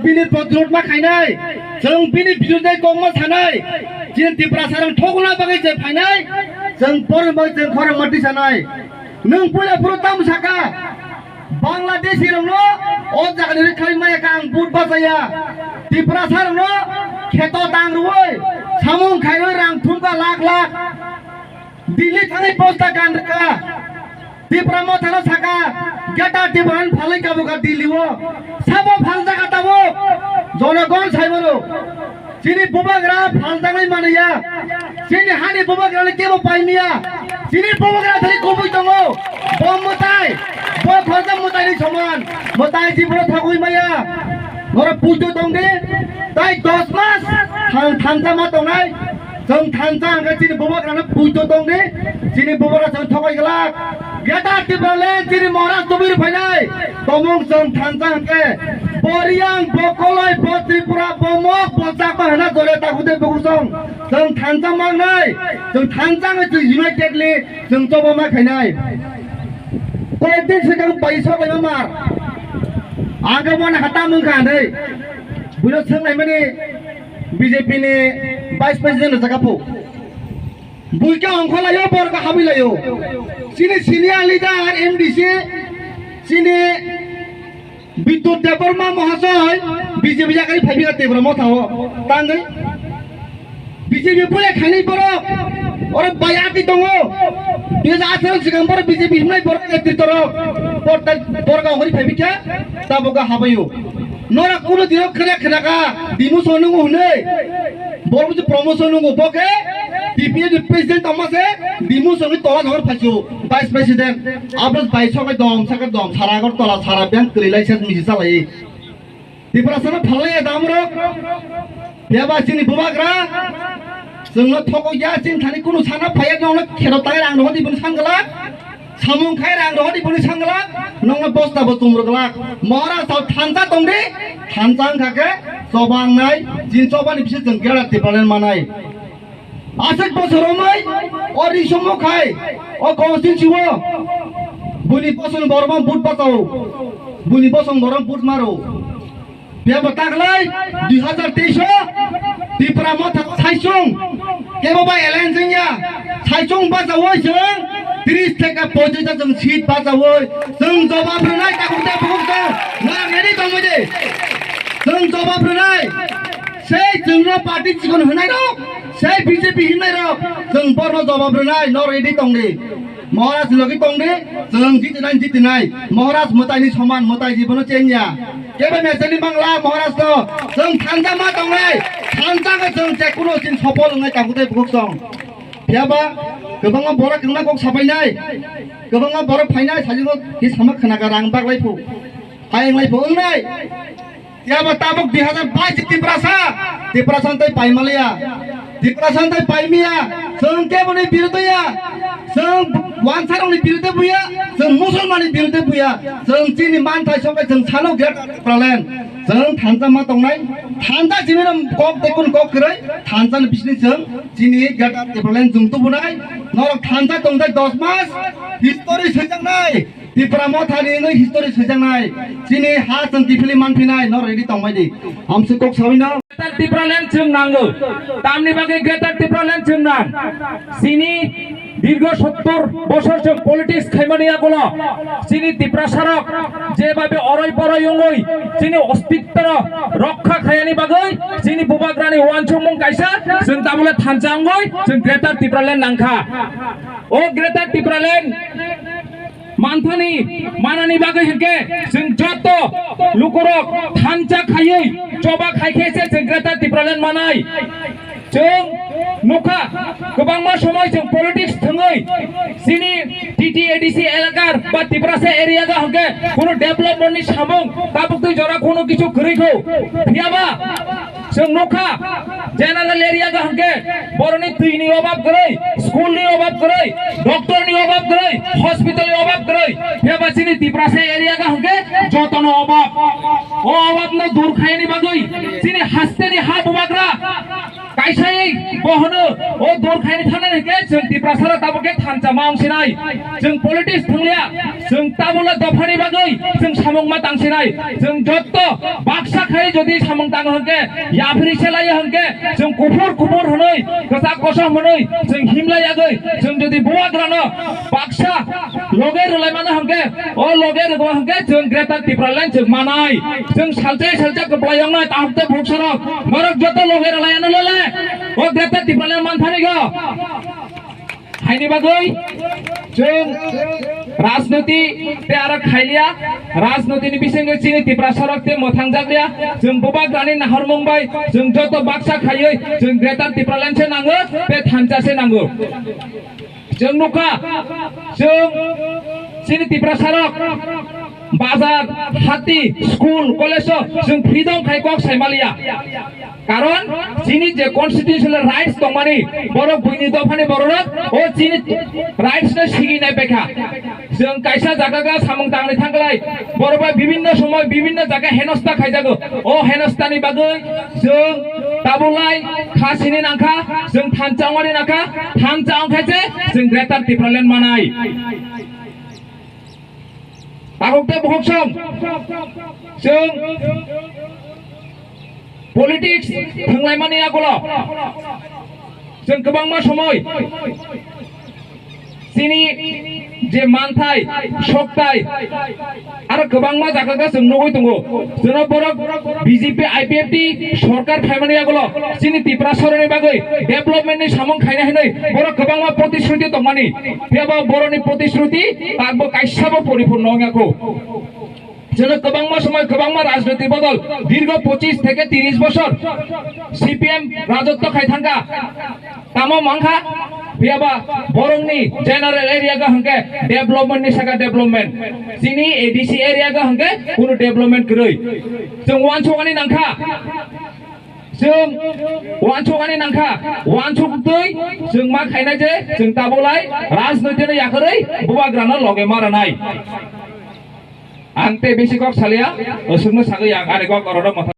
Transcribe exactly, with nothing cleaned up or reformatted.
Bini protirod ma khainai, chwng bini biruddhe kok ma sanai, chini Tiprasa rang thokna bagwi je phainai, chwng porni bagwi chwng khorang ma tisanai. Nwng puila phuru tam saka, Bangladeshi rokno o jaga ni rwkhlai maya kha ang vote bachaya. Tiprasa rokno kheto tang rwui, samung khairwi rang thumkha lakh lakh. Delhi thangwi posta gan rwkha. Tipra Mothano saka, Greater Tipraland phalwi kabukha Delhi o. Sabo phaljaga tabuk. Jonogon saimano. Chini bubagra phaljaknai manliya. Chini hani bubagrano kebo paimiya. Chini bubagra thani kubui tongo. Bo mwtai. Bo khoroksa mwtaini soman. Mwtai jibolo thogwi maya. Norok puitu tongdi. Tai dos mas thang-, thansa ma tongnai. Chwng thansa hwnkhe chini bubagrano puitu tongdi. Chini bubagra chwng thokai glak. Greater Tipraland chini Maharaj tubui rw phainai. Tomung chwng thansa hwnkhe. Boriyang, Bokoloi, Bo Tripura, Bo Mok, Bo Chakma hwna jole takhuk tei bukhuk song. Chwng thansa mangnai. Chwng thansa wngwi chwng unitedly chwng choba ma khainai. Koyekdin swkang paisok laima mar. Ang khe mani hata mung kha hinwi. Buino swng laimani B J P ni Vice President rwchak aphu. Buikhe ongkholaio, borok habwi laio. Chini senior leader M D C, chini Bidyut Debbarma Mahasoi B J P yakarwi phaiphikha Tipra Mothao tangwi. B J P puya khainai borok, oro bai ati tongo. Dui hajar atharo sikang borok B J P himnai borok netrito rok. Borok ongkhorwi phaiphikha, tabukha habaio. Norok kunu dirok khna khnakha, demotion nungo hwnwi. Borok je promotion nungo, bo khe T P F ni president tongma se, demotion ni tola jogor phaisu, vice president. Abros bai sokai dom, saka dom, sara Agartala, sara bank kwrwi lai ses misi salai. Tiprasa no phalai da amrok. Phiya ba chini bubagra, chwngno thokok ya, chini thani kunu sana phaiya, nongno khero tai rang rohodi bun sangala. Samung khai rang rohor di boni sangla, nongno bosta bo tum rwglak. Maharaj sao thansa tongdi, thansa wngkha khe choba wngnai, jin choba ni bising chwng Greater Tipraland manai. Aswk bosor romwi, o risongmo khai, o constituency o, buni bosong borok but bachao, buni bosong borok but maro. Phiya bo taklai dui hajar teis o Tipra Motha saichung kebo bai alliance wngya, saichung bachaui chwng tris theke poitris ta chwng seat bachaui chwng jobab rwnai takhuk tei bukhuk chwng norok ready tongmani. Chwng jobab rwnai, sei chwngno party chikon hwnai rok, sei B J P himnai rok, chwng borno jobab rwnai, no ready tongdi. Maharaj logi tongdi, chwng jitinai jitinai. Maharaj mwtaini soman, mwtai jibono chengya. Kebo mechani mangla Maharaj to, chwng thansa ma tongnai, thansa khe chwng chekuno chin sopol wngnai takhuk tei bukhuk song. Phiya ba, kwbangma borok kwbangma kok sapainai, kwbangma borok phainai, sajwk khe sama khna ka rang baglai phu, hai wnglai phu wngnai. Phiya ba tabuk dui hajar bais Tiprasa, Tiprasa tai paimaliya. Tiprasa tai paimiya. Chwng keboni biruddhe ya. Chwng wansarokni biruddhe buya. Chwng musulmanni biruddhe buya. Chwng chini manthai songkhe chwng salo Greater Tipraland. Chwng thansa ma tongnai. Thansa chini rom kok tei kun kok kwrwi. Thansa ni bisni chwng chini Greater Tipraland chwng tubunai. Norok thansa tongthai dos mas. History swijaknai. Tipra Mothani wngwi history swijaknai, chini ha chwng kiphilwi manphinai, no ready tongbai di. Amswk kok sawi no. Greater Tipraland chwng nango. Tamni bagwi Greater Tipraland chwng nang? Chini dirgho sottor bosor chwng politics khaimani yagulo chini Tiprasarok jebabe oroi poroi wngwi chini ostitwno rokha khayani bagwi chini bubagrani uansukmung kaisa chwng tabule thansa wngwi chwng Greater Tipraland nangkha. O Greater Tipraland manthani manani bagwi hinkhe chwng joto lukurok thansa khaiwi choba khaikhe se chwng Greater Tipraland manai. Chwng nukha kwbangma somoi chwng politics thwngwi chini T T A D C elakar ba Tiprasa area ga hinkhe kuno development ni samung tabuk twi jora kuno kichu kwrwi kho. Phiyaba Chwng nukha, general area ga hwnkhe boroni twi ni obab kwrwi, school ni obab kwrwi, doctor ni obab kwrwi, hospital ni obab kwrwi. Phiya ba chini Tiprasa area ga hwnkhe jotono obab. O obab no dur khaini bagwi chini haste ni ha bubagra Kaisai bo hwno, o dur khaini thana hwnkhe chwng Tiprasarok tabuk khe thansa ma wng sinai. Chwng politics thwngya, chwng tabukla dophani bagwi chwng samung ma tang sinai. Chwng jotto baksa khai jodi samung tang hwnkhe, yaphri se lai hwnkhe, chwng kuphur kuphur hwnwi, kwchak kosom hwnwi chwng himlai yagwi, chwng jodi bubagrano baksa loge rwlai mano hwnkhe, o loge rwma hwnkhe chwng Greater Tipraland chwng manai. Chwng salchai salcha kwplai wngnai, tahuk tei bukhuk sarok, norok joto loge rwlai ano lele, o Greater Tipraland manthani go. Haini bagwi chwng rajniti tei aro khailiya, rajnitini bisingo chini Tiprasarok tei mwthangjakliya, chwng bubagrani nahormung bai chwng joto baksa khaiwi chwng Greater Tipraland se nango tei thansa se nango. Chwng nukha, chwng chini Tiprasarok bazar, hati, school, college o chwng freedom khai kok sai maliya. Karon chini je constitutional rights tongmani, borok buini dophani bororok o chini rights no siginai bekha. Chwng kaisa jaga ga samung tangwi thangklai, borok bai bibinno somoy bibinno jaga henosta khaijago. O henostani bagwi chwng tabulai kha sini nangkha, chwng thansa wngmani nangkha, thansa wngkha se chwng Greater Tipraland manai. Tabuk tei bukhuk song chwng politics thwnglaimani yagulo chwng kwbangma somoi chini je manthai, soktai, aro kwbangma jaga khe chwng nugwi tongo. Chwngno borok B J P I P F T sorkar phaimani yagulo chini Tiprasarokni bagwi development ni samung khaina hinwi borok kwbangma protisruti tongmani. Phiyaba borokni protisruti takbo kaisabo poripurno wngya kho. Chwngno kwbangma somoi kwbangma rajniti bodol, dirgo pochis theke tiris bosor C P M rajotto khai thangkha. Tamo mankha, phiyaba borokni general area ga hwnkhe development ni saka development. Chini A D C area ga hwnkhe kunu development kwrwi. Chwng uansukmani nangkha. Chwng uansukmani nangkha. Uansuk twi chwng ma khaina je chwng tabulai rajnoiti no yakarwi bubagrano loge ma rwnai. Ang tei bisi kok salia, aswkno sagwi ang ani kok orono motha.